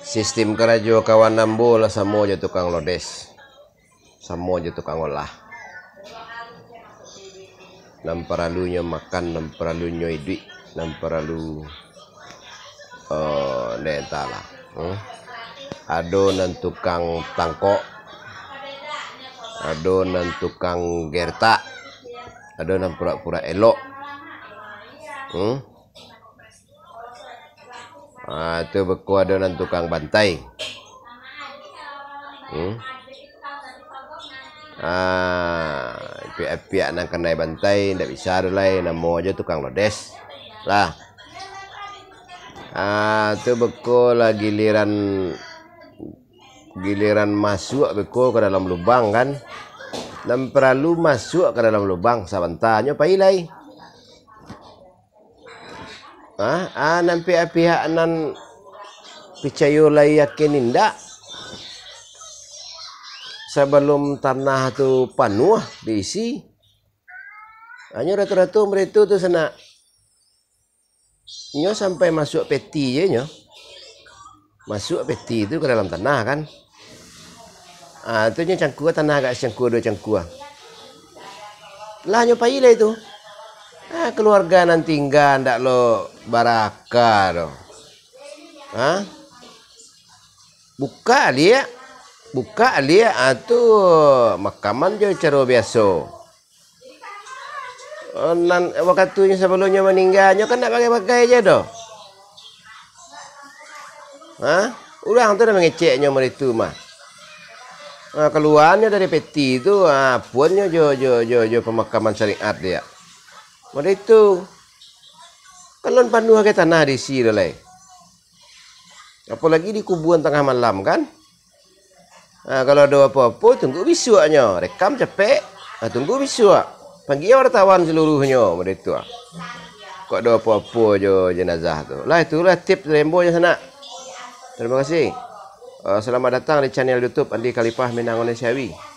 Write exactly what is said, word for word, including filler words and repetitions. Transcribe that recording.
Sistim karajo kawan ambo lah samo jo tukang lodes, samo jo tukang olah. Nan paralunyo makan, nan paralunyo iduik, nan paralu, eh, ndak entahlah. Hmm? Ado nan tukang tangkok, ado nan tukang gertak, ado nan pura-pura elok. Hmm? Ah, tu beko ado nan tukang bantai. Hmm? Ah, apiak-apiak nan kanai bantai, ndak bisa doh lai, namo ajo tukang lodes. Lah. Ah, tu beko lah giliran, giliran masuak beko ka dalam lubang kan. Nan paralu masuak ka dalam lubang, sabanta nyo pai lai. Ah, ah, nan pihak-pihak nan picayo lai yakin indak, sabalum tanah tu panuah diisi, hanyo rato-rato maitu tu sanak. Nyo sampai masuak peti je nyo. Masuak peti tu ka dalam tanah kan. Ah, tu nyo cangkua tanah agak sacangkua duo cangkua. Lah nyo pai lai tu. Ah, kaluarga nan tingga ndak lo baraka doh. Ha? Bukak liak. Bukak liak, ah, tu makaman jo caro biaso. Oh, nan, wakatunyo sabalumnyo maningga, nyo kan ndak bagai-bagai je doh. Ha? Urang tu lah mangeceknyo maitu mah. Ha, kaluanyo dari peti tu, ha, puannyo jo, jo, jo, jo pamakaman syariat dia. Maitu. Kan alun panuah ka tanah diisi doh lai. Apolagi dikubuan tangah malam, kan? Ha, kalau ado apo-apo, tunggu bisuaknyo. Rekam capek, ha, tunggu bisuak. Panggia wartawan saluruahnyo, model itu, ha. Kok ado apo-apo jo jenazah tu. Lah, itulah tips dari ambo jo sanak. Terima kasih. Eh, selamat datang di channel YouTube Andi Khalifah Minang Malaysiawi.